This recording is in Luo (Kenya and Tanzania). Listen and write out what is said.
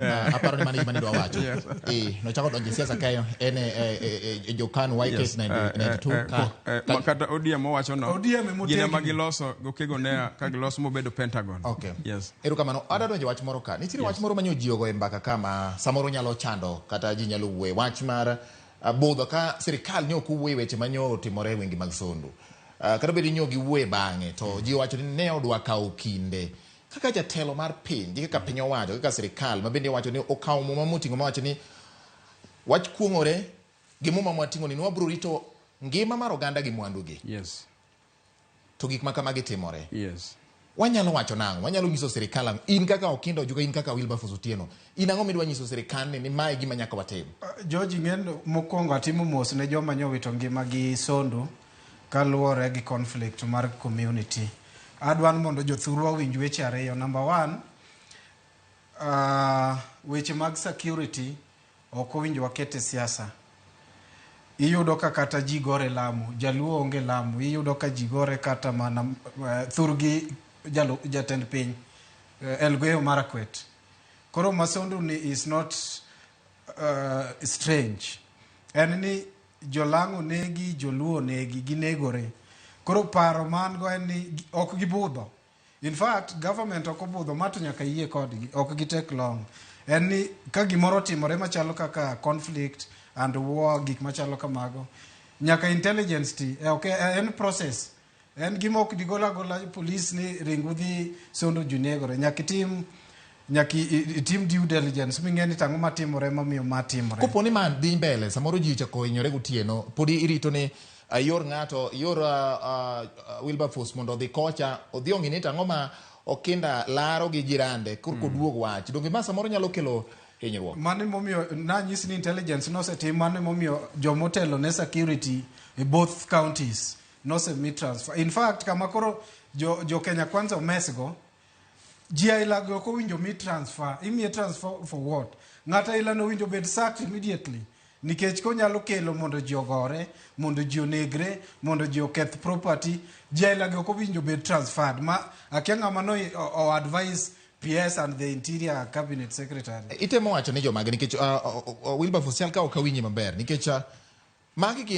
Aparo ni mano e gima nidwa wacho. Eh, nochako donjo e siasa kae en e jo KANU YK 92 ka Ma kata ODM owacho no. ODM ema Gin ema otegno. giloso gokego ne ka giloso mobedo Pentagon. Okay. Yes. Erokamano. Adwa donjo e wach moro ka. Nitiere wach moro manyo ji ogo e mbaka ka ma samoro nyalo chando kata ji nyalo wuoye. Wach mar budho ka sirikal ne ok owuoye weche manyo otimore e gwenge mag Sondu. Kata bed ni nyo giwuoye bang'e to ji owacho ni ne odwa kawo kinde. Kaka jatelo mar piny gi kaka piny owacho, kaka sirikal ma bende iwacho ni okawo muma moting'o mawacho ni wach kuong'ore gi muma mwating'o ni wabiro rito ngima mar oganda gi mwandugi. To gik ma kamagi timore. Wanyalo wacho nang'o? Wanyalo nyiso sirikal ang'o? In kaka Okindo Ojuga, in kaka Wilberforce Otieno, in ang'o midwa nyiso sirikal ni mae gima nyaka watim? George, ing'e mokwongo atimo mos ne joma nyowito ngima gi Sondu kaluwore gi conflict mar community. Adwa ni mondo jothurwa owinj weche ariyo. Number one, weche mag security ok owinjo waket e siasa. Iyudo ka kata ji gore Lamu, Jaluo onge Lamu, iyudo ka ji gore kata mana thurgi jatend piny Elgeyo Marakwet. Koro Masondu ni is not strange. En ni Jolang'o negi, Joluo onegi, ginegore. Koro paro ma an go en ni ok gibudho. In fact, government ok obudho, ma to nyaka yie kodgi, ok gi take long. En ni ka gimoro otimore machalo kaka conflict and war, gik machalo kamago, nyaka intelligence ti, ok en process. En gima ok digol agola police ni ring udhi Sondu ji negore. Nyaka itim nyaka itim due diligence ming'e ni tang'o matimore mamiyo ma timore. Kopo ni ma dhi mbele, samoro ji ochako hinyore gotieno, pod irito ni ior ng'ato, ior Wilberforce mondo odhi kocha, odhi ong'i ni tang'o ma Okinda laro gi jirande, korka oduog wach. Donge ma samoro nyalo kelo hinyruok? Mano emomiyo nanyisi ni intelligence nosetim, mano emomiyo jomotelo ne security e both counties nosemi transfer. In fact, kama koro jo Kenya Kwanza omesgo, ji aila go ok owinjo mi transfer. Imiye transfer for what? Ng'ato aila no owinjo bed sacked immediately. Nikech konyalo kelo mondo ji ogore, mondo ji onegre, mondo ji oketh property, ji aila gi ok owinjo bed transferred. Ma akia ng'ama no o advise PS and the Interior Cabinet Secretary. Itemo wacho ni jomage nikech Wilberforce chal ka ok awinji maber nikech magi gin